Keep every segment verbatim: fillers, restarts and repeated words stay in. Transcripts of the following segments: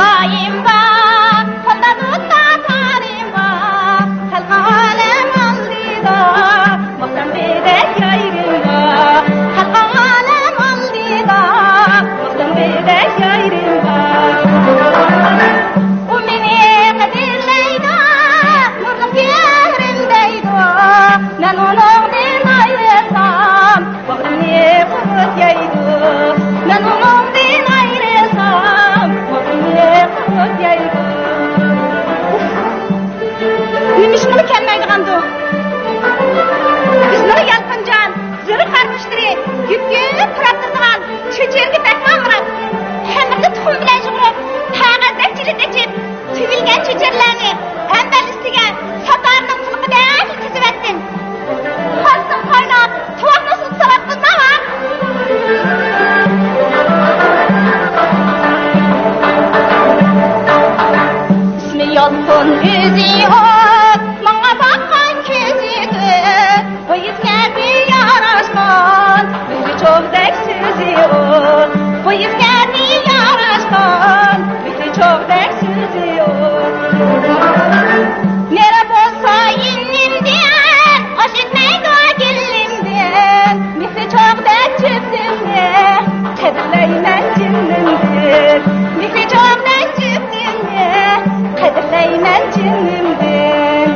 دائىم بار، قولدا تۇتقان تارىم بار، خەلقىڭ ئالەم ئالدىدا، ماختانغۇدەك يېرىڭ بار، خەلقىڭ ئالەم ئالدىدا، ماختانغۇدەك يېرىڭ بار. ئۇ مېنى قەدىرلەيدۇ، نۇرلۇق يېرىم دەيدۇ، مەن ئۇنىڭدىن ئايرىلسام، باغرىمنى قۇرت يەيدۇ. مەن ئۇنىڭدىن ئايرىلسام، باغرىمنى قۇرت يەيدۇ. نېمىشقىمۇ كەلمەيدىغاندۇ؟ بىزنىڭ يالقۇنجان زۆرۈر قارىمۇچلىرى يۈكۈپ تۇرۇپ تۇرىدىغان چۆچۈرىگە بەكمۇ ئامراق. ھەممىسى تۇخۇم بىلەن يۇغۇرۇپ، كاغەزدەك چېچىپ، تۈگۈلگەن چۆچۈرىلەرنى ھەممە ئۈستىگە ساتارنىڭ تىنىقىدەك تىزىۋەتتىم. قانسۇن قايناپ، تۇۋاقنى سۇسىراپ قىلساڭا. ئىسمى يالقۇن، ئۆزى ئوت، ماڭا باققان كۆزى تۆت. بۇ يىگىتكە ياراشقان مېھرى چوغدەك سۆزى ئوت. بۇ يىگىتكە ياراشقان مېھرى چوغدەك سۆزى ئوت. نېرى بولسا ئىنىمدىن، ئاش ئۆتمەيدۇ گېلىمدىن. مېھرى چوغدەك جىسمىمنى قەدىرلەيمەن جېنىمدىن. مېھرى چوغدەك جىسمىمنى قەدىرلەيمەن جېنىمدىن.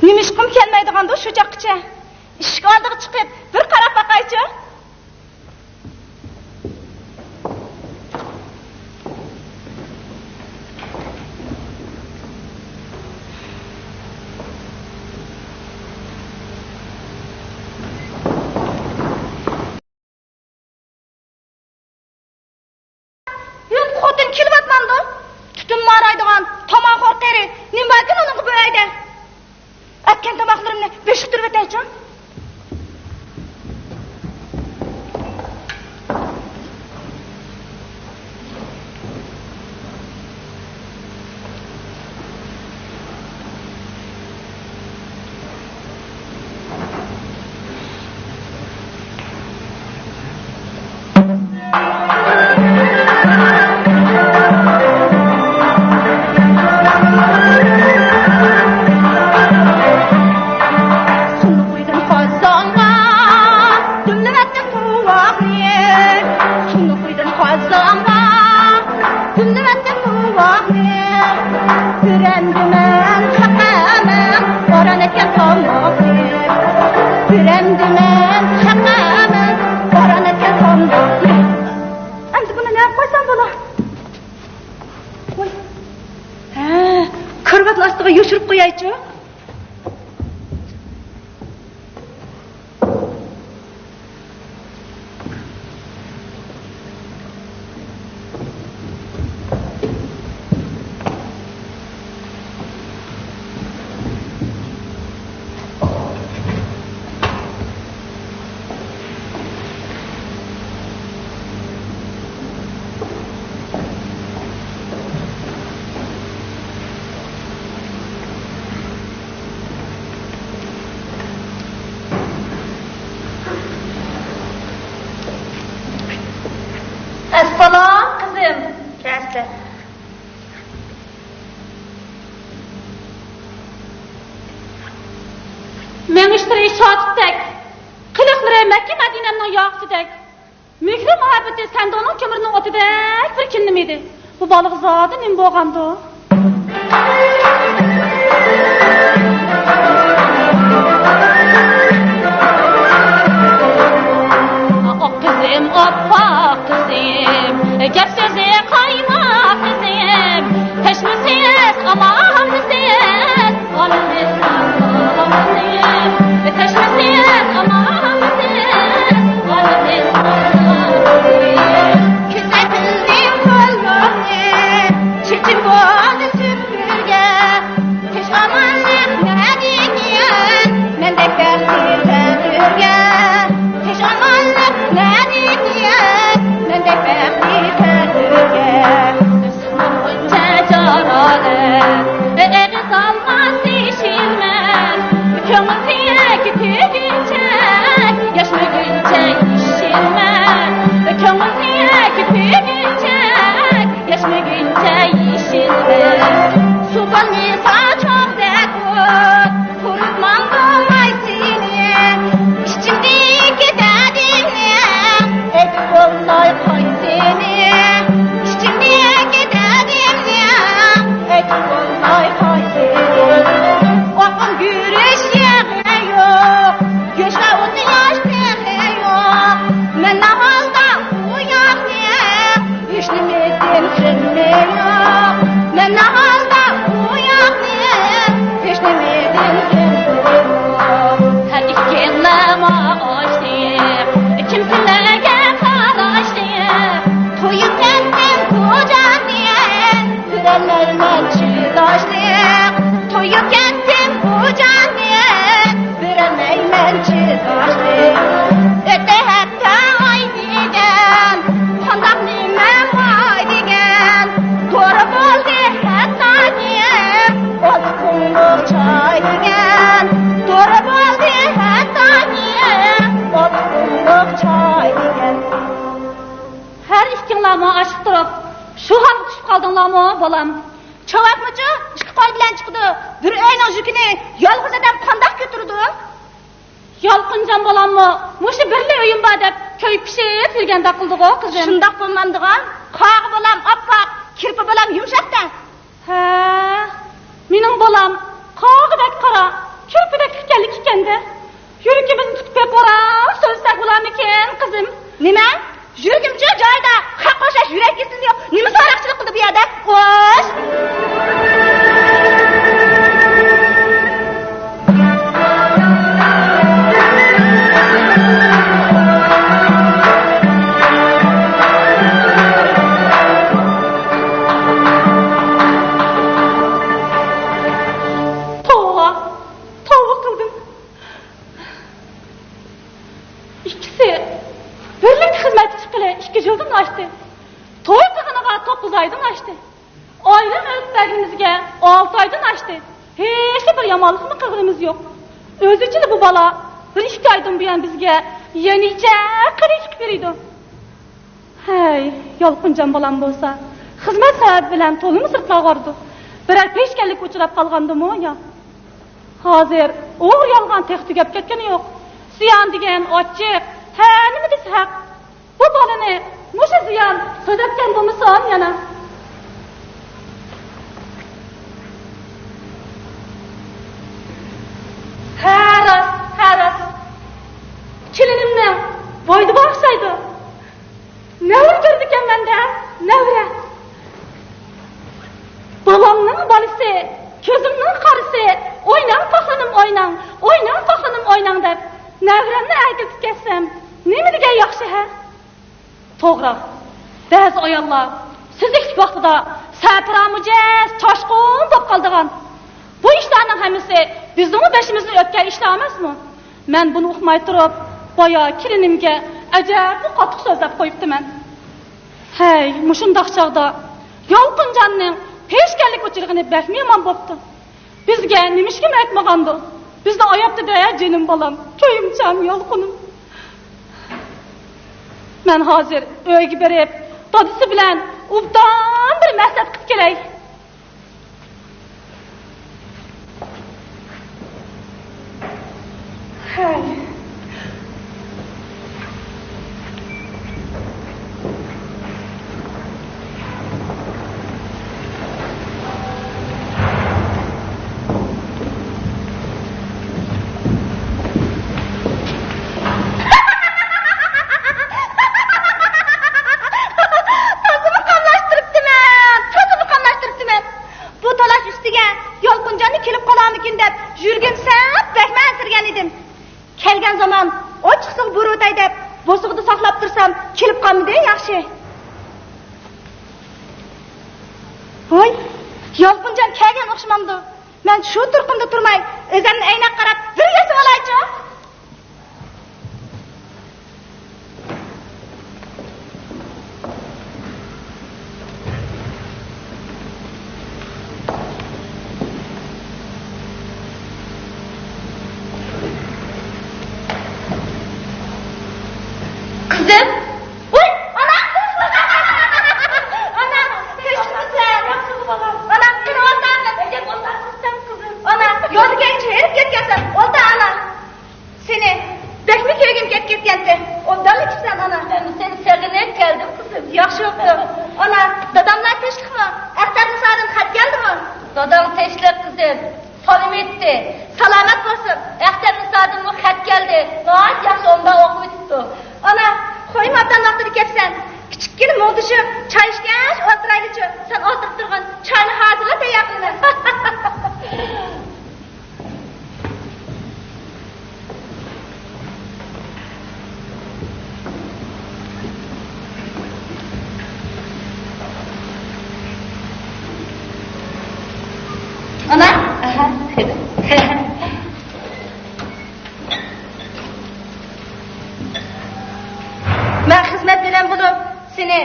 نېمىشقىمۇ كەلمەيدىغاندۇ شۇ چاغقىچە؟ ئىشىك ئالدىغا چىقىپ، بىر قاراپ باقايچۇ. يۇرتقا خوتۇن كېلىۋاتمامدۇ؟ تۈتۈن مارايدىغان تاماخور قېرى نېمە باركىن ئۇنىڭغا بۇ ئۆيدە؟ ئەتكەن تاماقلىرىمنى بۆشۈكتۈرۈۋېتەيچۇ. سۇنۇق ئۆيدىن قازانغا، دۈملىۋەتتىم قوۋاقنى. سۇنۇق ئۆيدىن قازانغا، دۈملىۋەتتىم قوۋاقنى. كۆرەمدىمەن خەق ئەمەس، باران ئەتكەن تاماقنى. كۆرەمدىمەن خەق ئەمەس، باران ئەتكەن تاماقنى. ئەمدى بۇنى نەگە قويسام بولا؟ ۋاي. ھە، كارىۋاتنىڭ ئاستىغا يوشۇرۇپ قويايچۇ. ئەسسالام، قىزىم. كەلسە. مېڭىشلىرى شاتۇتتەك، قىلىقلىرى مەككە مەدىنەمنىڭ ياقۇتىدەك. مېھرى مۇھەببىتى سەندۇنىڭ كۆمۈرنىڭ ئوتىدەك بىر كىننىمىدى. بۇ بالىغا زادى نېمە بولغاندۇ؟ ئاق قىزىم، ئاپئاق قىزىم، گەپ سۆزى قايناق قىزىم، تەشۋىشسىز، ئالامسىز، ئالامسىز، تەشۋىشسىز، ئالامسىز، ئالامسىز. كۆزەتمىدىم قوللىرىڭنى، چېچىم بولدى سۈپۈرگە. تىنچ ئامانلىق نەدىكىن، مەندەك بەختلى تەقدىرگە. تىنچ ئامانلىق نەدىكىن، مەندەك بەختلى تەقدىرگە. غۇنچە جارالىق، ئېغىز ئالماس يېشىلمەس، كۆڭۈل تىلەك تۈگۈنچە، ياشمىگۈنچە يېشىل. ماڭا ئاشىق تۇرۇپ، شۇ ھالغا چۈشۈپ قالدىڭلارمۇ، بالام؟ چاۋاكمۇچۇ ئىككى قول بىلەن چىقىدۇ، بىر ئۆينىڭ يۈكىنى يالغۇز ئادەم قانداق كۆتۈرىدۇ؟ يالقۇنجان بالاممۇ مۇشۇ بىرلا ئۆيۈم بار دەپ كۆيۈپ پىشىپ يۈرگەندەك قىلدىغۇ، قىزىم. شۇنداق بولمامدىغان؟ قاغا بالام ئاپئاق، كىرپە بالام يۇمشاق-تە. ھە، مېنىڭ بالام قاغىدەك قارا، كىرپىدەك تىكەنلىك ئىكەن-دە. يۈرىكىمىزنى تۇتۇپ بېرىپ ۋاراق سۆزلىسەك بولارمىكىن، قىزىم؟ نېمە؟ يۈرىكىمچۇ جايىدا، خەققە ئوخشاش يۈرەك كېسىلى يوق. نېمە ساراقچىلىق قىلدى بۇ يەردە؟ خوش! توۋا، توۋا قىلدىم. ئىككىسى بىرلىكتە خىزمەتكە چىققىلى ئىككى يىلدىن ئاشتى. توي قىلغىنىغا توققۇز ئايدىن ئاشتى. ئايرىم ئۆتۈپ بەرگىنىمىزگە ئالتە ئايدىن ئاشتى. ھېچلا بىر يامانلىقمۇ قىلغىنىمىز يوق. ئۆزىچىلا بۇ بالا بىر ئىككى ئايدىن بۇيان بىزگە يەنىچە قېرى چىقىپ يۈرىدۇ. ھەي، يالقۇنجان بالام بولسا خىزمەت سەۋەبى بىلەن تولىمۇ سىرتلارغا بارىدۇ. بىرەر پېشكەللىككە ئۇچراپ قالغاندىمۇ يا؟ ھازىر ئوغرى يالغان تېخى تۈگەپ كەتكىنى يوق. زىيان دېگەن ئاچچىق، ھە، نېمە دېسە ھەق. بۇ بالىنى مۇشۇ زىيان سۆزەتكەن بولمىسۇن يەنە. ھە، راست، ھە، راست. كېلىنىمنىڭ بويىدا بار ئوخشايدۇ. نەۋرە كۆرىدىكەنمەن-دە، نەۋرە. بالامنىڭ بالىسى، كۆزۈمنىڭ قارىسى، ئويناڭ پاخلىنىم ئويناڭ، ئويناڭ پاخلىنىم ئويناڭ دەپ نەۋرەمنى ئەركىلىتىپ كەتسەم نېمە دېگەن ياخشى ھە؟ توغرا، بەزى ئاياللار سۈزۈكلۈك ۋاقتىدا سەپرا مۇجەز چاشقۇن بولۇپ قالىدىغان. بۇ ئىشلارنىڭ ھەممىسى بىزنىڭمۇ بېشىمىزدىن ئۆتكەن ئىشلار ئەمەسمۇ؟ مەن بۇنى ئۇقماي تۇرۇپ، بايا كېلىنىمگە ئەجەبمۇ قاتتىق سۆزلەپ قويۇپتىمەن. ھەي، مۇشۇنداق چاغدا يالقۇنجاننىڭ پېشكەللىككە ئۇچرىغىنى بەكمۇ يامان بوپتۇ. بىزگە نېمىشقىمۇ ئېيتمىغاندۇ؟ بىزنى ئاياپتۇ-دە، جېنىم بالام، كۆيۈمچان يالقۇنۇم. مەن ھازىر ئۆيگە بېرىپ، دادىسى بىلەن ئوبدان بىر مەسلىھەت قىلىپ كېلەي. تازىمۇ قاملاشتۇرۇپتىمەن، تازىمۇ قاملاشتۇرۇپتىمەن. بۇ تالاش ئۈستىگە يالقۇنجاننى كېلىپ قالارمىكىن دەپ يۈرىكىم سەل بەكمۇ ئەنسىرىگەن ئىدىم. كەلگەن زامان ئوت چىقسىغا بۇرۇتاي دەپ بوسۇغىدا ساقلاپ تۇرسام، كېلىپ قالمىدى، ياخشى. ھوي، يالقۇنجان كەلگەن ئوخشىمامدۇ؟ مەن شۇ تۇرقۇمدا تۇرماي، ئۆزۈمنى ئەينەككە قاراپ بىر ياسىۋالايچۇ. قىزىم! ۋاي، ئانا! ئانا، تىنچلىقمىسەن؟ ئانا، قېنى ئولتۇر. ئانا، يولدا كەينىچە ھېرىپ كەتكەنسەن. ئولتۇر، ئانا. سېنى بەكمۇ كۆرگۈم كەپ كەتكەنتى. ئوبدانلا كېپسەن، ئانا. مەنمۇ سېنى سېغىنىپ كەلدىم، قىزىم. ياخشى بوپتۇ. ئانا، داداملار تىنچلىقمۇ؟ ئەختەر نىسادىن خەت كەلدىمۇ؟ داداڭ تىنچلىق، قىزىم. سالام ئېيتتى. سالامەت بولسۇن. ئەختەر نىسادىنمۇ خەت كەلدى. ناھايىتى ياخشى، ئوبدان ئوقۇۋېتىپتۇ. ئانا، قويما ئوبدان ۋاقتىدا كەپسەن. كىچىككىنە مۇڭدىشىپ، چاي ئىچكەچ ئولتۇرايلىچۇ. سەن ئولتۇرۇپ تۇرغىن، چاينى ھازىرلا تەييار قىلىمەن. ئانا. ئەھە، قېنى. مەن خىزمەت بىلەن بولۇپ سېنى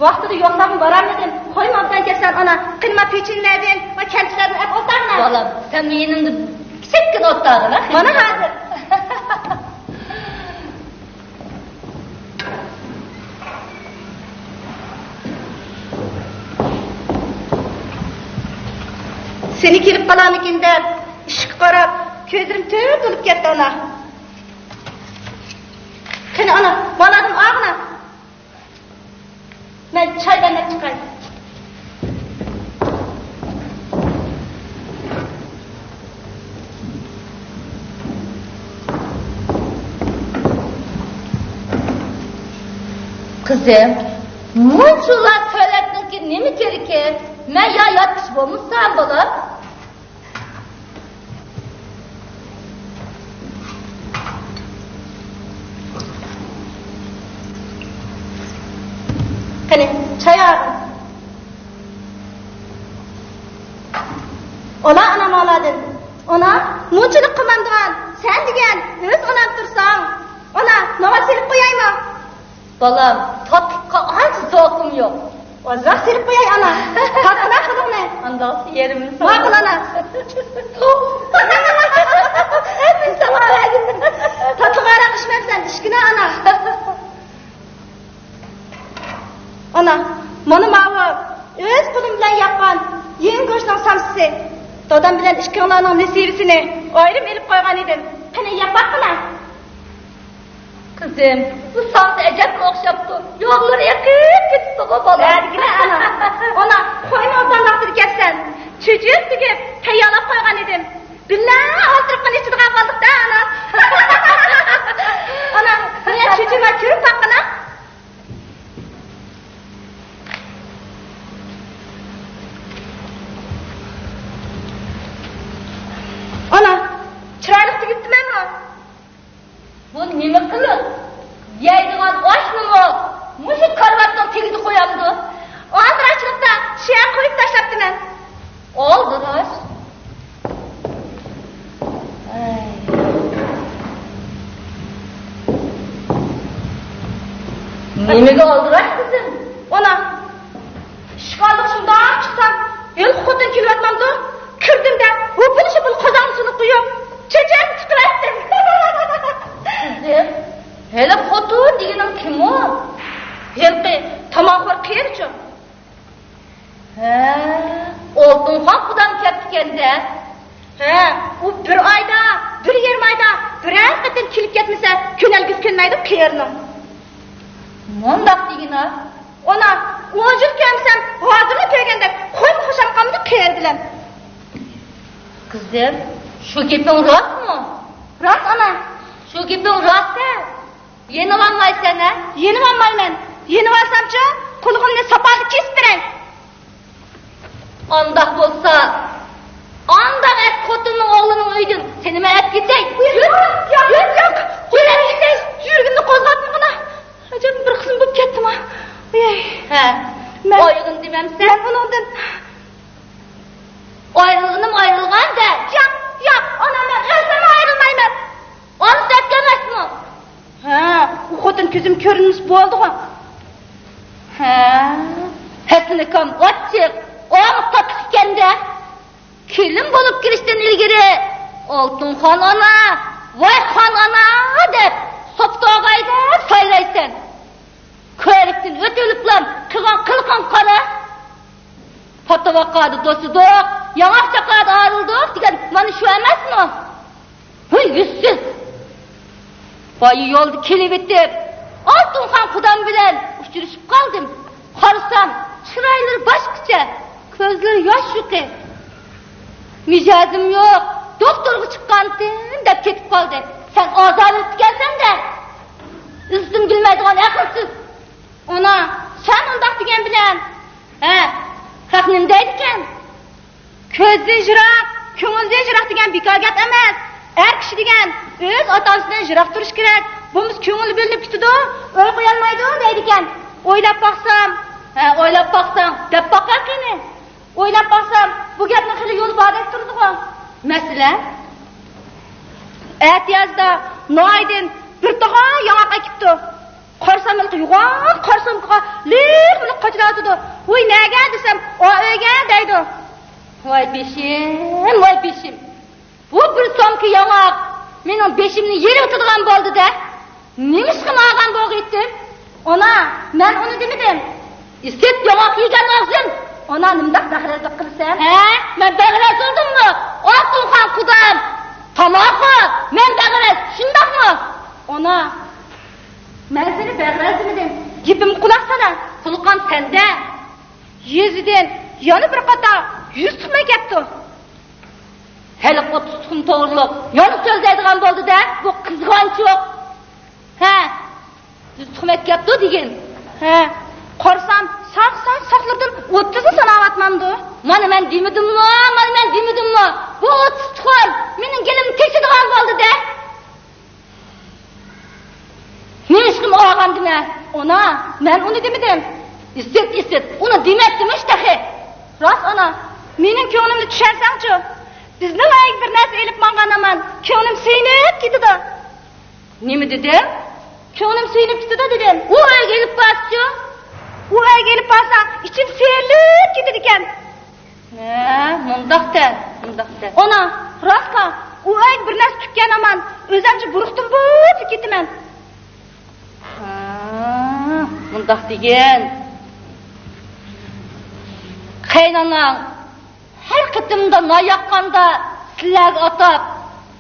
ۋاقتىدا يوقلاپمۇ بارالمىدىم. قويما ئوبدان كەپسەن، ئانا. قېنى، ما پېچىنىلەردىن، ما كەمچىلەردىن ئەپ ئولتۇرغىنا. بالام، سەن يېنىمدا كىچىككىنە ئولتۇرغىنا. مانا ھازىر. سېنى كېلىپ قالارمىكىن دەپ ئىشىككە قاراپ كۆزلىرىم تۆت بولۇپ كەتتى ئانا. قېنى ئانا، بالادىن ئاغىنا. مەن چاي دەملەپ چىقاي. قىزىم، مۇنچىلا تۆلەتنىڭكى نېمە كېرىكى؟ مەن يا ياتقۇچى بولمىسام بولۇپ. قېنى، چاي ئاغىن. ئانا، ئانا، مالادىن. ئانا، مۇنچىلىك قىلمامدىغان، سەن دېگەن ئۆز ئانام تۇرساڭ. ئانا، ماڭا سېلىپ قويايمۇ؟ بالام، تاتلىققا ئانچە زوقۇم يوق. ئازراق سېلىپ قوياي، ئانا. تاتقىنا قىلىڭنى. ئانداقسا يېرىمنى سالىمەن. ماقۇل، ئانا. ھەممىنى ساڭا بەردىم. تاتلىق ھاراق ئىچمەمسەن، ئىچكىنە، ئانا. ئانا، مانا ماۋۇ ئۆز قولۇم بىلەن ياپقان يېڭى گۆشنىڭ سامسىسى. دادام بىلەن ئىككىڭلارنىڭ نېسىۋىسىنى ئايرىم ئېلىپ قويغان ئىدىم. قېنى، يەپ باققىنا. قىزىم، بۇ سامسا ئەجەبمۇ ئوخشاپتۇ. ياغلىرى ئېقىپ كېتىپتىغۇ، بالام. بەرگىلە، ئانا. ئانا، قويما ئوبدان ۋاقتىدا كەپسەن. چۆچۈرە تېگىپ تەييارلاپ قويغان ئىدىم. بىللە ئولتۇرۇپ قېنى ئىچىدىغان بولدۇق-دە، ئانا. ئانا، مانا چۆچۈرە كىرىپ باققىنا. ئانا، چىرايلىق تېگىپتىمەنغۇ. بۇ نېمە قىلىق؟ يەيدىغان ئاشنىمۇ مۇشۇ كارىۋاتنىڭ تېگىدە قويامدۇ؟ ئالدىراشلىقتا شۇ يەرگە قويۇپ تاشلاپتىمەن. ئالدىراش. ئەي. نېمىگە ئالدىراش قىزىم؟ ئانا، ئىشىك ئالدىغا شۇنداق چىقسام، ھېلىقى خوتۇن كېلىۋاتمامدۇ؟ كىردىم-دە، ھوپپىدە شوپپىدە قازاننى سۇنۇپ قويۇپ، چېچەكنى تىقىۋەتتىم. قىزىم، ھېلىقى خوتۇن دېگىنىڭ كىم ئۇ؟ ھېلىقى تاماخور قېرىچۇ؟ ھە، ئالتۇنخان قۇدام كەپتىكەن-دە. ھە، ئۇ بىر ئايدا، بىر يېرىم ئايدا بىرەر قېتىم كېلىپ كەتمىسە، كۆنەلگۈسى كۆنمەيدۇ قېرىنىڭ. مۇنداق دېگىنە؟ ئانا، ئون يىل كۆرمىسەم، ھازىرلا كۆرگەندەك قويما خۇشام قالمىدى قېرى بىلەن. قىزىم، شۇ گېپىڭ راستمۇ؟ راست، ئانا. شۇ گېپىڭ راست-ھە؟ يېنىۋالمايسەن-ھە؟ يېنىۋالمايمەن. يېنىۋالسامچۇ، قۇلىقىمنى ساپالىق كېسىپ بېرەي. ئانداق بولسا، ئانداق ئەت خوتۇننىڭ ئوغلىنىڭ ئۆيىدىن سېنى مەن ئەپ كېتەي. ياق، ياق، ياق، ياق. يۈرەك كېتەي. يۈرىكىمنى قوزغاتمىغىنا. ئەجەب بىر قىسىم بولۇپ كەتتىم-ھە. ئۇيەي. ھە. مەن ئايرىلدىم ئەمسە. مەن ئۇنىڭدىن. ئايرىلغىنىم ئايرىلغان دە. ياق، ياق، ئانا، مەن ئۆلسەم ئايرىلمايمەن. ئانىسى دەپتۇ ئەمەسمۇ؟ ھە، ئۇ خوتۇن كۆزۈم كۆرۈنمىسە بولدىغۇ. ھە، ھەسىنىكام ئاچچىق، ئاڭ تاتلىق ئىكەن-دە. كېلىن بولۇپ كىرىشتىن ئىلگىرى، ئالتۇنخان ئانا، ۋايخان ئانا دەپ، سوپتوغايدەك سايرايسەن. كۆۋرۈكتىن ئۆتۈۋېلىپلا قىلغان قىلىقىڭغا قارا. پاتىۋاققاندا دوستىدۇق، ياڭاق چاققاندا ئايرىلدۇق دېگەن مانا شۇ ئەمەسمۇ؟ ھۇي، يۈزسىز! بايا يولدا كېلىۋېتىپ، ئالتۇنخان قۇدام بىلەن ئۇچرىشىپ قالدىم. قارىسام، چىرايلىرى باشقىچە، كۆزلىرى ياش يۇقى. مىجەزىم يوق، دوختۇرغا چىققانتىم دەپ كېتىپ قالدى. سەن ئازار بېرىپتىكەنسەن-دە! ئىززىتىنى بىلمەيدىغان ئەقىلسىز! ئانا، سەن ئۇنداق دېگەن بىلەن، ھە، خەق نېمە دەيدىكەن؟ كۆزدىن يىراق، كۆڭۈلدىن يىراق دېگەن بىكار گەپ ئەمەس. ئەر كىشى دېگەن ئۆز ئاتا-ئانىسىدىن يىراق تۇرۇش كېرەك. بولمىسا كۆڭلى بۆلۈنۈپ كېتىدۇ، ئۆي قويالمايدۇ دەيدىكەن. ئويلاپ باقسام، ھە، ئويلاپ باقساڭ، دەپ باققىن قېنى. ئويلاپ باقسام، بۇ گەپنىڭ خېلى يولى باردەك تۇرىدىغۇ. مەسىلەن؟ ئەتىيازدا ناھىيەدىن بىر تاغار ياڭاق ئەكىپتۇ. قارىسام، ھېلىقى يوغان قارا سومكىغا لىق-لىق قاچىلاۋاتىدۇ. ۋوي، نەگە دېسەم، ئا، ئۆيگە دەيدۇ. ۋاي بېشىم، ۋاي بېشىم. بۇ بىر سومكا ياڭاق مېنىڭ بېشىمنى يېرىۋېتىدىغان بولدى-دە. نېمىشقا ئالغان بولغىيتتىم؟ ئانا، مەن ئۇنى دېمىدىم. ئىسىت ياڭاق يېگەن ئاغزىم. ئانا، نېمىنداق بەغرەزلىك قىلىسەن؟ ھە؟ مەن بەغرەز بولدۇممۇ؟ ئالتۇنخان قۇدام! تاماخۇ! مەن بەغرەز، شۇنداقمۇ؟ ئانا، مەن سېنى بەغرەز دېمىدىم. گېپىمگە قۇلاق سال. قۇلىقىم سەندە. يېزىدىن يەنە بىر قاتار يۈز تۇخۇم ئەكەپتۇ. ھېلىقى ئوتتۇز تۇخۇم توغرۇلۇق يەنە سۆزلەيدىغان بولدى-دە، بۇ قىزغانچۇق. ھە، يۈز تۇخۇم ئەكەپتۇ دېگىن. ھە، قارىسام، ساق-ساق ساقلىرىدىن ئوتتۇزنى ساناۋاتمامدۇ؟ مانا مەن دېمىدىممۇ، مانا مەن دېمىدىممۇ؟ بۇ ئوتتۇز تۇخۇم مېنىڭ گېلىمنى تېشىدىغان بولدى-دە. نېمىشقىمۇ ئالغان دېمە؟ ئانا، مەن ئۇنى دېمىدىم. ئىسىت، ئىسىت، ئۇنى دېمەپتىمىش تېخى. راست، ئانا، مېنىڭ كۆڭلۈمنى چۈشەنسەڭچۇ؟ بىزنىڭ ئۆيگە بىر نەرسە ئېلىپ ماڭغان ھامان كۆڭلۈم سۆيۈنۈپ كېتىدۇ. نېمە دېدىڭ؟ كۆڭلۈم سۆيۈنۈپ كېتىدۇ دېدىم. ئۇ ئۆيگە ئېلىپ بارسىچۇ؟ ئۇ ئۆيگە ئېلىپ بارسا ئىچىم سىيرىلىپ كېتىدىكەن. ھە، مۇنداق دە، مۇنداق دە. ئانا، راستلا، ئۇ ئۆيگە بىر نەرسە تۈگكەن ھامان ئۆزۈمچە بۇرۇقتىن بۇرۇلۇپ كېتىمەن. ھا، مۇنداق دېگىن. قېيىنئاناڭ ھەر قېتىمدا نان ياققاندا سىلەرگە ئاتاپ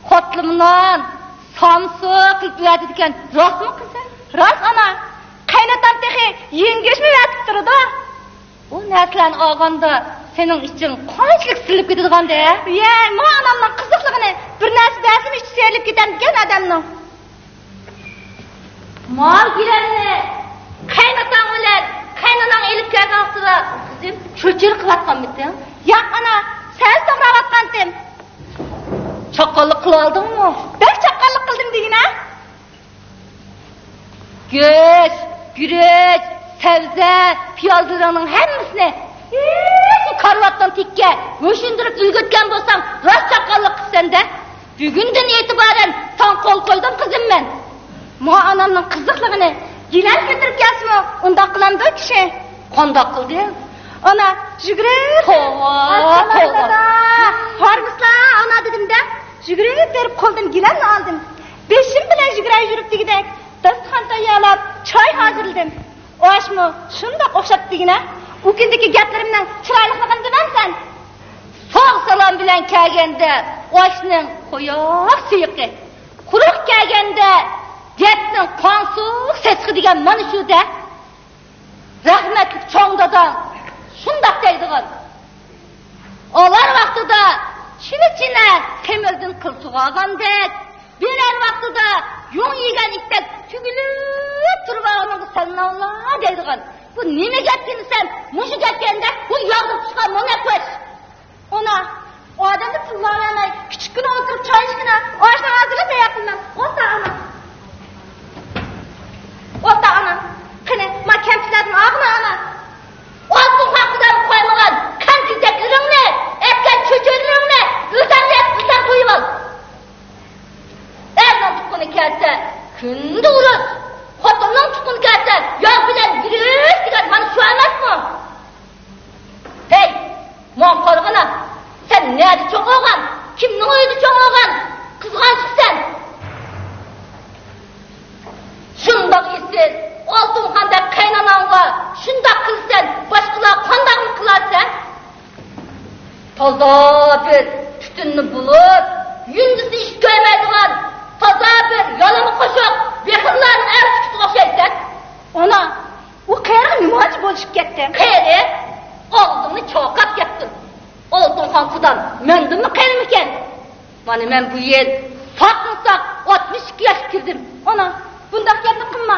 قاتلىما نان، سامسا قىلىپ ئەۋەتىدىكەن. راستمۇ قىزىم؟ راست، ئانا. قېيىنئاتام تېخى يېڭىگۆشمۇ ئەۋەتىپ تۇرىدۇ. ئۇ نەرسىلەرنى ئالغاندا سېنىڭ ئىچىڭ قانچىلىك سىرىلىپ كېتىدىغاندە؟ يەي، ما ئانامنىڭ قىزىقلىقىنى، بىر نەرسە بەرسىمۇ ئىچى سىرىلىپ كېتەمدىكەن ئادەمنىڭ. ما گىلەمنى قېيىنئاتاڭ بىلەن قېيىنئاناڭ ئېلىپ كەلگەن ۋاقتىدا قىزىم چۆچۈرە قىلىۋاتقانمىتىڭ؟ ياق، ئانا، سەۋزە توغراۋاتقانتىم. چاققانلىق قىلىۋالدىڭمۇ؟ بەك چاققانلىق قىلدىم دېگىنە. گۆش، گۈرۈچ، سەۋزە، پىيازلىرىڭنىڭ ھەممىسىنى ھېچ كارىۋاتنىڭ تېگىگە يوشۇندۇرۇپ ئۈلگۈرتكەن بولساڭ، راست چاققانلىق قىپسەن-دە. بۈگۈندىن ئېتىبارەن ساڭا قول قويدۇم، قىزىم، مەن. ما ئانامنىڭ قىزىقلىقىنى گىلەم كۆتۈرۈپ كەلسىمۇ، ئۇنداق قىلامدۇ كىشى؟ قانداق قىلدىڭ؟ ئانا، يۈگۈرۈپ توۋا، توۋا. ھارمىسىلا، ئانا، دېدىم-دە، يۈگۈرۈپ بېرىپ قولىدىن گىلەمنى ئالدىم. بېشىم بىلەن يۈگۈرەي يۈرۈپ دېگۈدەك داستىخان تەييارلاپ، چاي ھازىرلىدىم. ئاشمۇ شۇنداق ئوخشاپتۇ دېگىنە. ئۇ كۈندىكى گەپلىرىمنىڭ چىرايلىقلىقىنى بىلەمسەن؟ ساغ-سالام بىلەن كەلگەندە ئاشنىڭ قويۇق سۇيۇقى، قۇرۇق كەلگەندە گەپنىڭ قاڭسۇق سېسىقى دېگەن مانا شۇ-دە. رەھمەتلىك چوڭ داداڭ شۇنداق دەيدىغان. ئالار ۋاقتىدا چىنە-چىنە خېمىردىن قىل سۇغارغاندەك، بېرەر ۋاقتىدا يۇڭ يېگەن ئىتتەك تۈگۈلۈپ تۇرۇۋالغىنىڭغا سەلماڭلا دەيدىغان. بۇ نېمە گەپكىن دېسەم، مۇشۇ گەپكەندە بۇ ياغدا پىشقان مونەك باش. ئانا، ئادەمدە تىللاۋەرمەي، كىچىككىنە ئولتۇرۇپ چاي ئىچكىنە، ئاشنى ھازىرلا تەييار قىلىمەن. ئولتۇر، ئانا. ئولتۇر، ئانا. قېنى، ما كەمپۈتلەردىن ئالغىنا، ئانا. ئالتۇنخان قۇدام قويمىغان قان تېزەكلىرىڭنى، ئەتكەن چۆچۈرىلىرىڭنى بىردەم يەپ، بىردەم تويۇۋال. ئەرنىڭ تۇغقىنى كەلسە، كۈندە ئۇرۇش، خوتۇننىڭ تۇغقىنى كەلسە، ياغ بىلەن يۈرۈش دېگەن مانا شۇ ئەمەسمۇ؟ ھەي، ماڭا قارىغىنا، سەن نەدە چوڭ بولغان؟ كىمنىڭ ئۆيىدە چوڭ بولغان؟ قىزغانچۇقسەن. شۇنداق ئېسىل، ئالتۇنخاندەك قېيىنئاناڭغا شۇنداق قىلىسەن، باشقىلارغا قانداقمۇ قىلارسەن؟ تازا بىر تۈتۈننى بۇلۇپ، يۇندىسى ئىش كۆرمەيدىغان، تازا بىر يالىما قوشۇق بېخىللارنىڭ ئەر سۈپىتىگە ئوخشايسەن. ئانا، ئۇ قېرىغا نېمانچە بولۇشۇپ كەتتى؟ قېرى؟ ئاغزىڭنى چاقاپ گەپ قىل. ئالتۇنخان قۇدام مەندىنمۇ قېرىمىكەن؟ مانا مەن بۇ يىل ساقمۇ ساق ئاتمىش ئىككى ياشقا كىردىم. ئانا، بۇنداق گەپنى قىلما.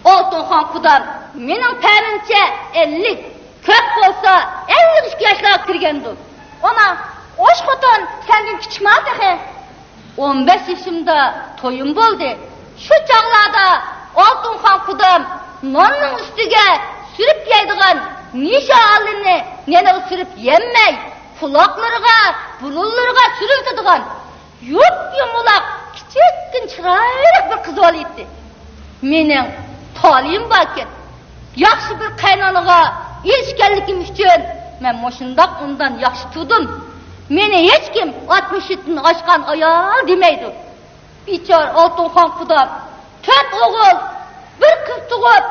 ئالتۇنخان قۇدام مېنىڭ پەمىمچە ئەللىك، كۆپ بولسا ئەللىك ئىككى ياشلارغا كىرگەندۇ. ئانا، ئوش خوتۇن سەندىن كىچىكمۇ تېخى؟ ئون بەش يېشىمدا تويۇم بولدى. شۇ چاغلاردا ئالتۇنخان قۇدام ناننىڭ ئۈستىگە سۈرۈپ يەيدىغان نىشا ئاللىنى نېنىغا سۈرۈپ يەممەي، قۇلاقلىرىغا، بۇرۇنلىرىغا سۈرۈۋېتىدىغان يۇپ-يۇمىلاق، كىچىككىنە چىرايلىق بىر قىز بالا ئىدى. مېنىڭ تالىيىم باركەن. ياخشى بىر قېيىنئانىغا ئېرىشكەنلىكىم ئۈچۈن مەن مۇشۇنداق ئۇندان ياخشى تۇردۇم. مېنى ھېچكىم ئاتمىش يەتتىدىن ئاشقان ئايال دېمەيدۇ. بىچارە ئالتۇنخان قۇدام تۆت ئوغۇل، بىر قىز تۇغۇپ،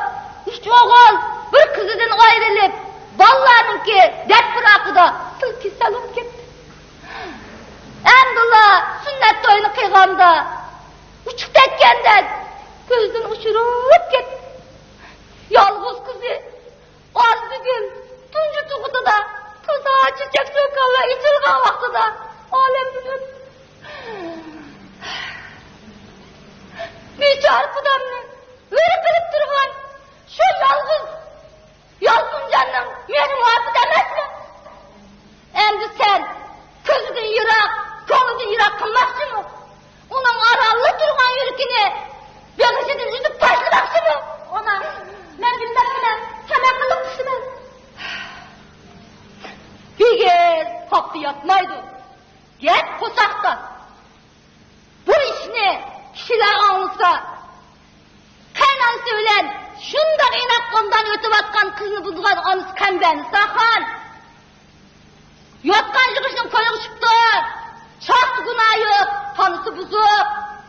ئۈچ ئوغۇل، بىر قىزىدىن ئايرىلىپ، بالىلارنىڭكى دەرد پىراقىدا تىل كېسەل بولۇپ كەتتى. ئەمدىلا سۈننەت تويىنى قىلغاندا ئۇچۇق تەگكەندەك كۆزدىن ئۇچۇرۇپ كەتتى. يالغۇز قىزى ئارزۇگۈل تۇنجى تۇغۇتىدا تازا چېچەك-چوكانلار ئېچىلغان ۋاقتىدا ئالەمدىن ئۆتتى. بىچارە قۇدامنى ئۆرە قىلىپ تۇرغان شۇ يالغۇز يالقۇنجاننىڭ مېھرى مۇۋاپىق ئەمەسمۇ؟ ئەمدى سەن كۆزىدىن يىراق، كۆڭلىدىن يىراق قىلماقچىمۇ؟ ئۇنىڭ ئارانلا تۇرغان يۈرىكىنى بېغىشىدىن ئۈزۈپ تاشلىماقچىمۇ؟ ئانا، مەن بىلمەپتىمەن، سەن ئەقىللىق كىشىسىمەن. ھېگىز قاپتا ياپمايدۇ. گەپ قورساقتا. بۇ ئىشنى كىشىلەر ئاڭلىسا، قېيىنئانىسى بىلەن شۇنداق ئىناق قومدان ئۆتۈۋاتقان قىزنى بۇزغان ئانىسى قەمبەرنىساخان ياتقان يىغىشنىڭ كويىغا چىقىپتۇ. شاھتا گۇناھى يوق، تانىسى بۇزۇق،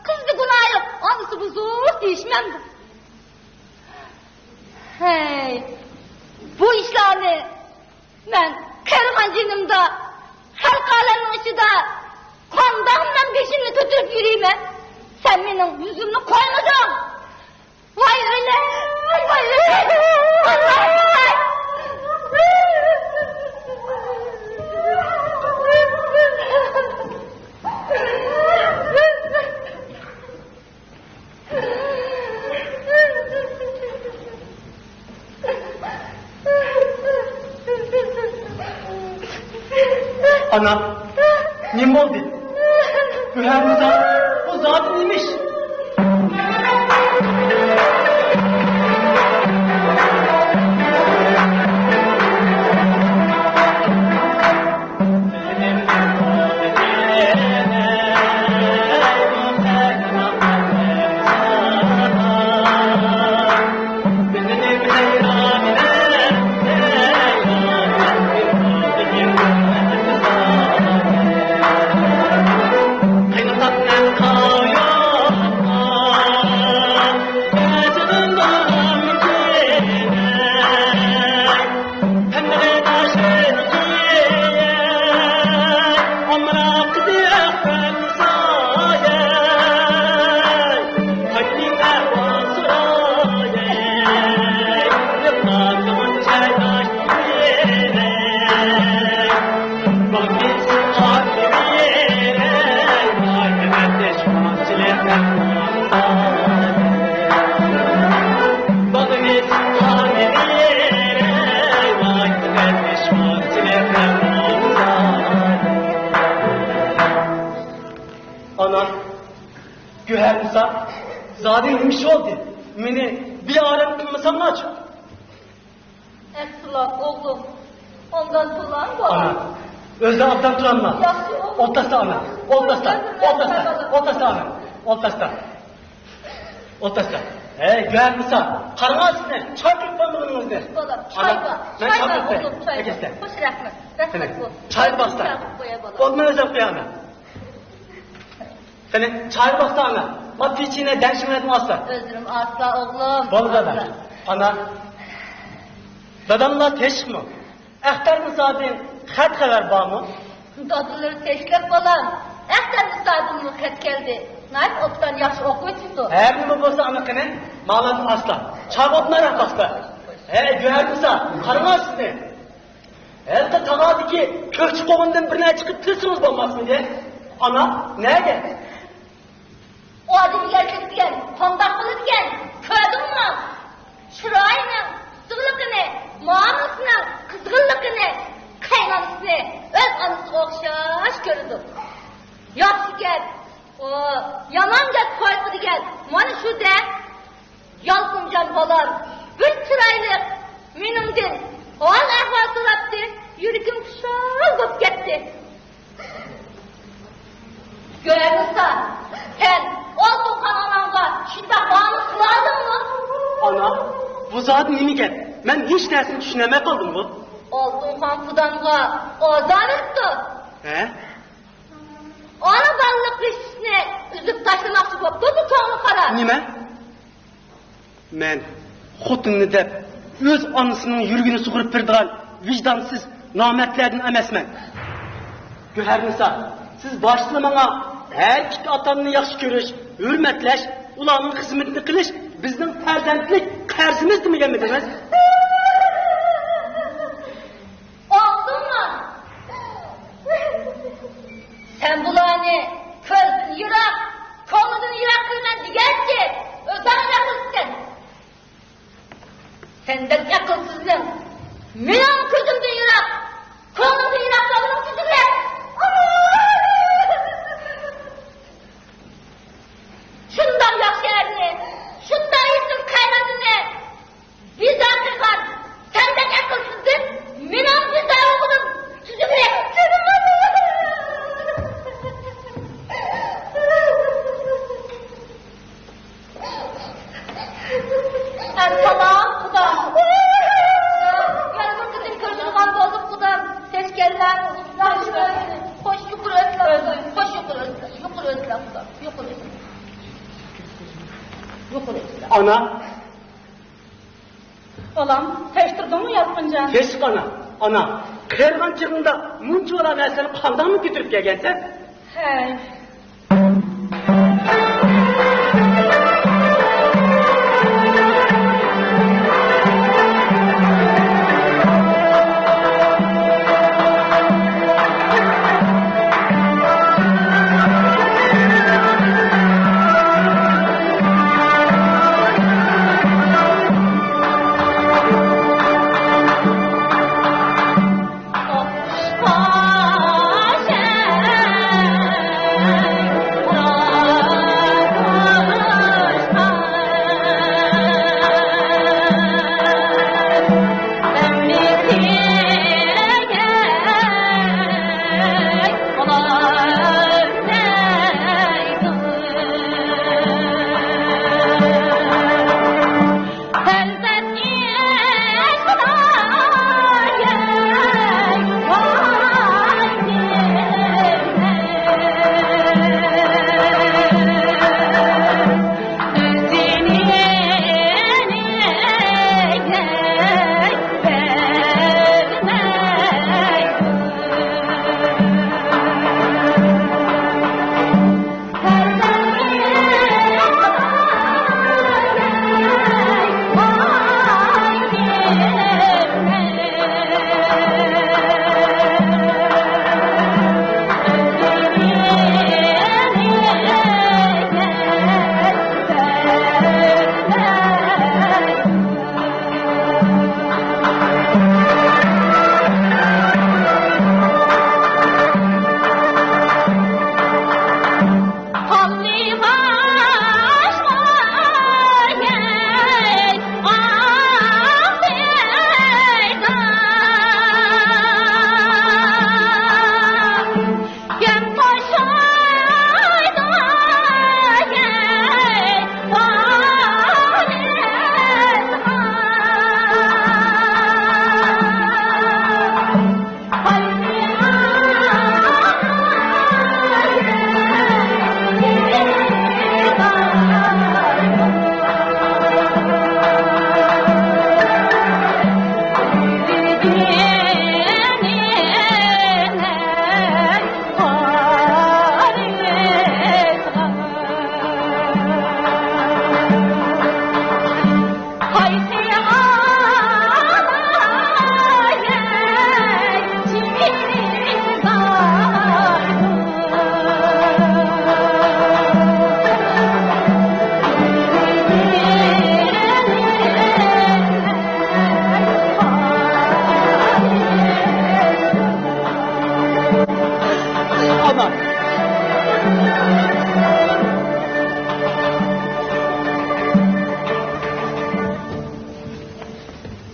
قىزدا گۇناھى يوق، ئانىسى بۇزۇق دېيىشمەمدۇ؟ ھەي، بۇ ئىشلارنى مەن قېرىغان جېنىمدا، خەلق ئالەمنىڭ ئىچىدە قانداق مەن بېشىمنى كۆتۈرۈپ يۈرىمەن؟ سەن مېنىڭ يۈزۈمنى قويمىدىڭ. ۋاي ئۆلەي، ۋاي ئۆلەي، ۋاي. ئانا، نېمە بولدى؟ گۆھەرنىسا، بۇ زادى نېمە ئىش؟ ئانا، گۆھەرنىسا، زادى نېمە ئىش بولدى؟ مېنى بىئارام قىلمىساڭلارچۇ؟ ئەسلا، ئوغلۇم، ئاندان تۇرامغۇ؟ ئانا، ئۆزى ئابدان تۇراملا. ياخشى، ئوغلۇم. ئولتۇرسا، ئانا، ئولتۇرسا، ئولتۇرسا، ئولتۇرسا، ئانا، ئولتۇرسا. ئولتۇرسا. ھەي، گۆھەرنىسا، قاراڭا سىزنى، چاي قۇيۇپ قويمىغىنىڭىزنى. بالام، چاي بار. چاي بار، ئوغلۇم، چاي بار. خوش، رەھمەت. رەھمەت بولسۇن. چاي باستا. چاي قىلىپ قوياي، بالام. ئوتنى ئۆزۈم قۇيىمەن. قېنى، چاي باستا ئانا. ما پېچىنە دەشمەتنى ئاستا. ئۆزلىرىم ئاستا، ئوغلۇم. بولدى، ئانا. ئاستا. ئانا، داداملار تېشىقمۇ؟ ئەختەرنىسادىن خەت خەۋەر بارمۇ؟ دادىلىرى تېشىقلىق، بالام. ئەختەرنىسادىنمۇ خەت كەلدى. ناھايىتى ئوبدان ياخشى ئوقۇۋېتىپتۇ. ھەر نېمە بولسا ئانا قېنى، مالان ئاستا. چاي ئوتنى ئاستا. ھەي، گۆھەرنىسا، قاراڭا سىزنى. ھېلىقى تاغاردىكى كۆكچى قوغۇندىن بىر نەچچە قىپ تىلسىڭىز بولماسمىدى؟ ئانا، نەگە؟ ئادىمىي ئەركەك دېگەن قانداق بولىدىكەن، كۆردۈڭمۇ؟ چىرايىنىڭ سۇسلۇقىنى، مۇئامىلىسىنىڭ قىزغىنلىقىنى، قېيىنئانىسىنى ئۆز ئانىسىغا ئوخشاش كۆرىدۇ. ياخشى گەپ، ئۇ، يامان گەپ قايتقۇ دېگەن مانا شۇ-دە. يالقۇنجان بالام، بىر چىرايلىق مېنىڭدىن ھال-ئەھۋال سوراپتۇ، يۈرىكىم خۇشال بولۇپ كەتتى. گۆھەرنىسا، سەن ئالتۇنخان ئاناڭغا شۇنداق نامۇس قىلالدىڭمۇ؟ ئانا، بۇ زادى نېمە گەپ؟ مەن ھېچ نەرسىنى چۈشىنەلمەي قالدىمغۇ. ئالتۇنخان قۇدامغا ئازار بېرىپتۇ. ھە؟ ئانا بالىلىق رىشتىسىنى ئۈزۈپ تاشلىماقچى بوپتۇ بۇ كۆڭلى قارا. نېمە؟ مەن خوتۇننى دەپ ئۆز ئانىسىنىڭ يۈرىكىنى سۇغۇرۇپ بېرىدىغان ۋىجدانسىز نامەردلەردىن ئەمەسمەن. گۆھەرنىسا، سىز باشتىلا ماڭا ھەر ئىككى ئاتا-ئانىنى ياخشى كۆرۈش، ھۆرمەتلەش، ئۇلارنىڭ خىزمىتىنى قىلىش بىزنىڭ پەرزەنتلىك قەرزىمىز دېمىگەنمىدىڭىز؟ ئاڭلىدىڭمۇ؟ سەن بۇلارنى كۆزدىن يىراق، كۆڭلىدىن يىراق قىلىمەن دېگەنچە، ئۆزۈڭ يىراق قىلىپسەن. سەندەك ئەقىلسىزنىڭ مېنىڭ كۆزۈمدىن يىراق، كۆڭلۈمدىن يىراق بولغىنىڭ تۈزۈكرەك. شۇنداق ياخشى ئەرنى، شۇنداق يېتىم قېرىندىنى بىزار قىلغان سەندەك ئەقىلسىزدىن مېنىڭ بىزار بولغىنىم تۈزۈكرەك. ئەسسالام، خۇدا. يالغۇز قىزىم كۆرۈنىدىغان بولدۇم، خۇدام. كەچكەنلەر. خوش، يۇقىرى ئۆتلەڭ، خوش، يۇقىرى ئۆتلەڭ، يۇقىرى ئۆتلەڭ، خۇدام. يۇقىرى ئۆتلەڭ. يۇقىرى ئۆتلەڭ. ئانا. بالام، تەشتۈردۈڭمۇ يالقۇنجان؟ ھېچ ئانا، ئانا، قېرىغان چېغىڭدا مۇنچىۋالا نەرسىلەرنى قانداقمۇ كۆتۈرۈپ كەلگەنسەن؟ ھەي.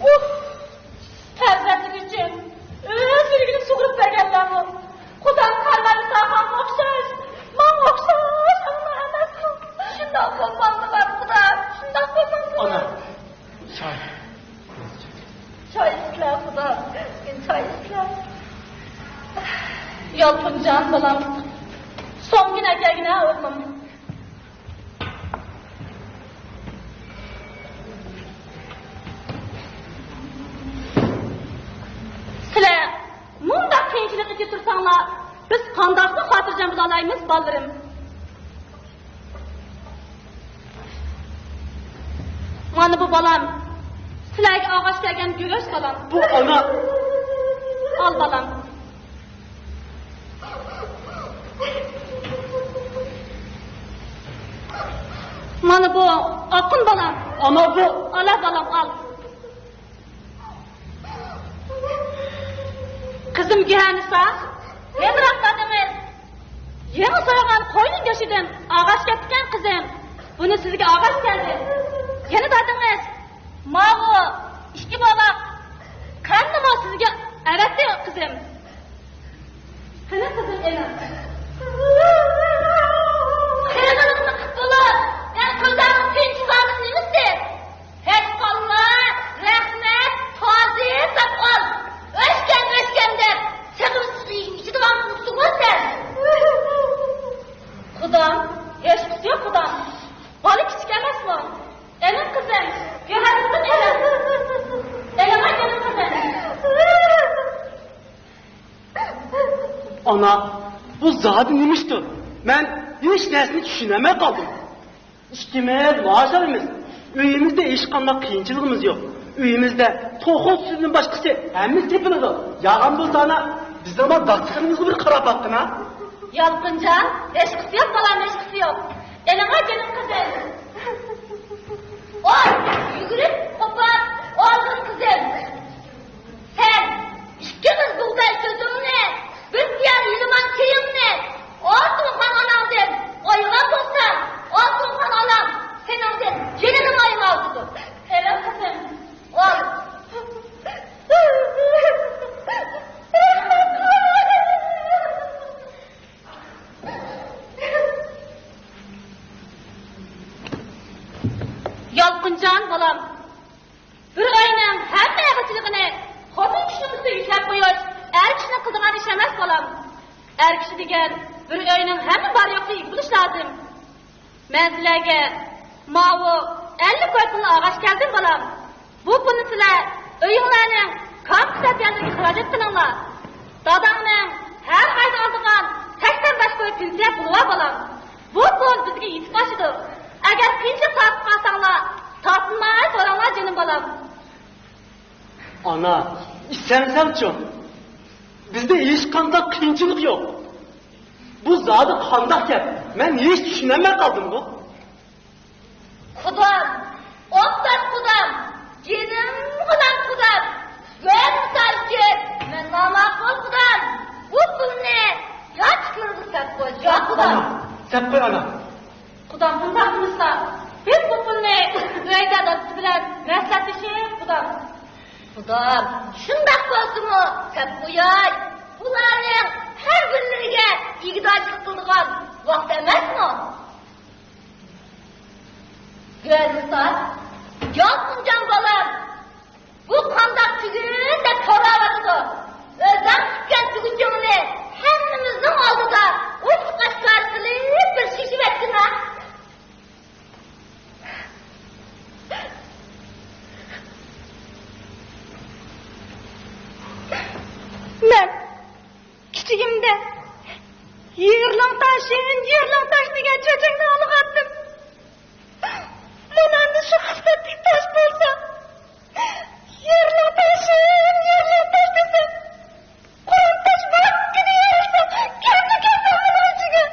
ئۇھ! پەرزەنتلىك ئۈچۈن ئۆز يۈرىكىنى سۇغۇرۇپ بەرگەنلەرمۇ؟ خۇدا قارىمايمىسا ماڭا ئوخشاش، ماڭا ئوخشاش ئانا ئەمەسمۇ؟ شۇنداق بولمامدۇ بار خۇدا، شۇنداق بولمامدۇ؟ ئانا، چاي. چاي ئىچكىلە خۇدا، چاي ئىچكىلە. يالقۇنجان بالام، سومكىنى ئەكەلگىنە ئوغلۇم. بالىلىرىم. مانا بۇ بالام. سىلەرگە ئاغاچ كەلگەن گۆش بالام. بۇ ئانا. ئال بالام. مانا بۇ ئاققۇن بالام. ئانا بۇ. ئالا بالام، ئال. قىزىم گۆھەرنىسا، نېمىراق دادىڭىز؟ يېڭى سويغان قوينىڭ گۆشىدىن ئاغاچ كەپتىكەن قىزىم. بۇنى سىزگە ئاغاچ كەلدى. يەنە دادىڭىز ماۋۇ ئىككى بوۋاق قاننىمۇ سىزگە ئەۋەتتى قىزىم. قېنى قىزىم ئېلىڭ. قېنىڭىزنى قىپ بولۇپ، مەن قىلچاقنىڭ تىنچ سالىم نېمىسى؟ ھەج قاللا، رەھمەت، تازى، ساپ ئال. ئۆچكەم، ئۆچكەم دەپ، سېغىنسىز ئۆيۈڭگە كېتىدىغان بولۇپسىغۇ سەن. قۇدام، ھېچقىسى يوق قۇدام. بالا كىچىك ئەمەسمۇ؟ ئېلىڭ قىزىم، گۆھەر قىزىم ئېلىڭ. ئېلىڭا گېلىن قىزىم. ئانا، بۇ زادى نېمە ئىشتۇ؟ مەن ھېچ نەرسىنى چۈشىنەلمەي قالدىم. ئىككىمىز مائاش ئالىمىز. ئۆيىمىزدە ھېچقانداق قىيىنچىلىقىمىز يوق. ئۆيىمىزدە توخۇ سۈتىدىن باشقىسى ھەممىسى تېپىلىدۇ. ياغان بولسا ئانا، بىزنىڭ مانا داختىخانىمىزغا بىر قاراپ باققىنا. يالقۇنجان، ھېچقىسى يوق بالام، ھېچقىسى يوق. ئېلىڭا گېلىن قىزىم. ئوي، يۈگۈرۈپ قوپار، ئالغىن قىزىم. سەن ئىككى مىز بۇغداي كۆزۈڭنى، بىر پىيالە يېلىمان چېيىڭنى ئالتۇنخان ئاناڭدىن ئايىغان بولساڭ، ئالتۇنخان ئاناڭ سېنىڭدىن يەنىلا ئايىغاۋاتىدۇ. ئېلىڭ قىزىم، ئال. يالقۇنجان بالام، بىر ئۆينىڭ ھەممە ئېغىرچىلىقىنى خوتۇن كىشىنىڭ ئۈستىگە يۈكلەپ قويۇش ئەر كىشىنىڭ قىلىدىغان ئىشى ئەمەس، بالام. ئەر كىشى دېگەن بىر ئۆينىڭ ھەممە بار-يوقىنى ئىگە بولۇش لازىم. مەن سىلەرگە ماۋۇ ئەللىك كوي پۇلنى ئالغاچ كەلدىم، بالام. بۇ پۇلنى سىلەر ئۆيۈڭلارنىڭ كامپۇس ئەتىيازلىرىغا خىراجەت قىلىڭلار. داداڭنىڭ ھەر ئايدا ئالىدىغان سەكسەن بەش كوي پېنسىيە پۇلى بار، بالام. بۇ پۇل بىزگە يېتىپ ئاشىدۇ. ئەگەر قىيىنچىلىق تارتىپ قالساڭلار، تارتىنماي سوراڭلار، جېنىم بالام. ئانا، ئىشەنسەڭچۇ، بىزدە ھېچقانداق قىيىنچىلىق يوق. بۇ زادى قانداق گەپ؟ مەن ھېچ چۈشىنەلمەي قالدىمغۇ. قۇدام، ئوبدان قۇدام، جېنىم بالام قۇدام، گۆر مىسال ئۈچۈن مەن ناماقۇل قۇدام، بۇ پۇلنى ياتلىرىغا سەپ قوي، يا قۇدام. سەپ قوي، ئانا. قۇدام، بۇنداق قىلسا، بىز بۇ پۇلنى ئۆيدە دادىسى بىلەن مەسلىھەتلىشىپ، قۇدام. قۇدام، شۇنداق بولسىمۇ سەپ قوياي. بۇلارنىڭ ھەر بىرلىرىگە ئىگىدارچىلىق قىلىدىغان ۋاقىت ئەمەسمۇ؟ گۆرمىسال، يالقۇنجان بالام، بۇ قانداق تۈگۈن دەپ سوراۋاتىدۇ. ئۆزۈڭ تىككەن تۈگۈنچىڭنى ھەممىمىزنىڭ ئالدىدا ئوچۇق ئاشكارا قىلىپ بىر شېشىۋەتكىنا. مەن كىچىكىمدە يىرلاڭ تاشىم، يىرلاڭ تاش دېگەن چۆچەكنى ئاڭلىغانتىم. مانا ئەمدى شۇ قىسمەتلىك تاش بولسا، يىرلاڭ تاشىم، يىرلاڭ تاش دېسەم، قۇرۇم تاش ماڭا يېرىلسا، كىرىمنى كىرسەم ئۇنىڭ ئىچىگە.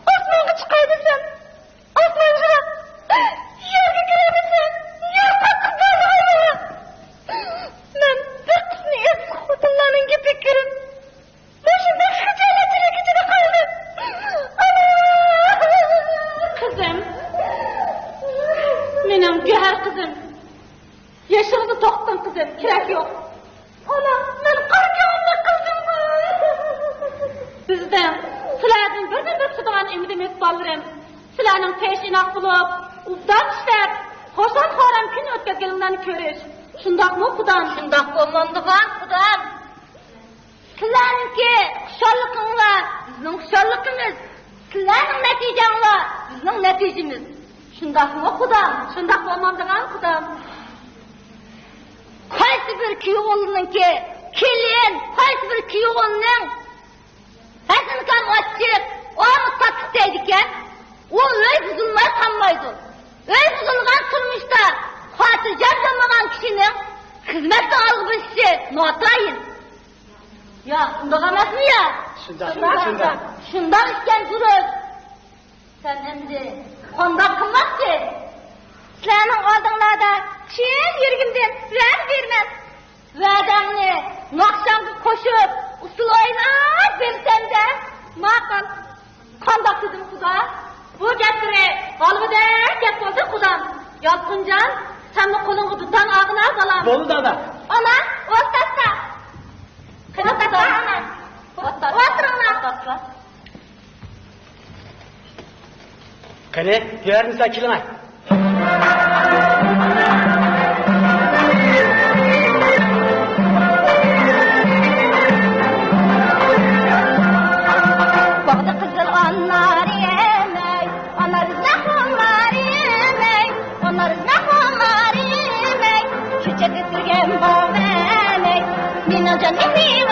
ئاسمانغا چىقاي دېسەم، ئاسمانچىراق يەرگە كىرەلمىسە، يەر قاتتىق بولىدىغانلىقى. مەن بىر قىسمى ئېسىل خوتۇنلارنىڭ گېپىگە كىرىپ، مۇشۇنداق خىجالەتچىلىك ئىچىدە قالدىم. ئانا! قىزىم، مېنىڭ گۆھەر قىزىم. يېشىڭنى توختىتىڭ قىزىم، كېرەك يوق. ئانا، مەن قارا كۆڭۈللۈك قىلدىمغۇ. بىزدىن، سىلەردىن بىردىنبىر كۈتىدىغان ئۈمىدىمىز بالىلىرىم، سىلەرنىڭ تىنچ-ئىناق بولۇپ، ئوبدان ئىشلەپ، خۇشال-خۇرام كۈن ئۆتكۈزگىنىڭلارنى كۆرۈش. شۇنداقمۇ قۇدام؟ شۇنداق بولمامدىغان قۇدام. سىلەرنىڭكى خۇشاللىقىڭلار بىزنىڭ خۇشاللىقىمىز، سىلەرنىڭ نەتىجەڭلار بىزنىڭ نەتىجىمىز. شۇنداقمۇ قۇدام؟ شۇنداق بولمامدىغان قۇدام؟ قايسى قايسى بىر كۈيئوغۇلنىڭكى كېلىن، قايسى بىر كۈيئوغۇلنىڭ ھەسىنكام ئاچچىق، ئامۇت تاتلىق دەيدىكەن. ئۇ ئۆي بۇزۇلماي قالمايدۇ. ئۆي بۇزۇلغان تۇرمۇشتا خاتىرجەم بولمىغان كىشىنىڭ خىزمەتتە ئالغا بېسىشى ناتايىن. يا، ئۇنداق ئەمەسمۇ يا؟ شۇنداق، شۇنداق. شۇنداق ئىكەن، دۇرۇس. سەن ئەمدى قانداق قىلماقچى؟ سىلەرنىڭ ئالدىڭلاردا چىن يۈرىكىمدىن ۋەدە بېرىمەن. ۋەدەڭنى ناخشاڭغا قوشۇپ، ئۇسسۇل ئويناپ بېرىسەن-دە. ماقۇل. قانداق دېدىم، خۇدا؟ بۇ گەپلىرى ھالۋىدەك گەپ بولدى، خۇدام. يالقۇنجان، سەنمۇ قولۇڭغا دۇتار ئالغىنا، بالام. بولدى، دادا. ئانا، ئولتۇرسا. قېنى، ئولتۇرسا، خۇدام. ئانا. ئولتۇرۇڭلار. ئولتۇرسا. قېنى، بۇ يەردىن سەل كېلىڭە. باغدا قىزىل ئانار يېمەي، ئانار ئىزدەپ خۇمار يېمەي، ئانار ئىزدەپ خۇمار يېمەي، كېچىدە سۈرگەن باغۋەنەي، مېنىڭ جان ئېسىم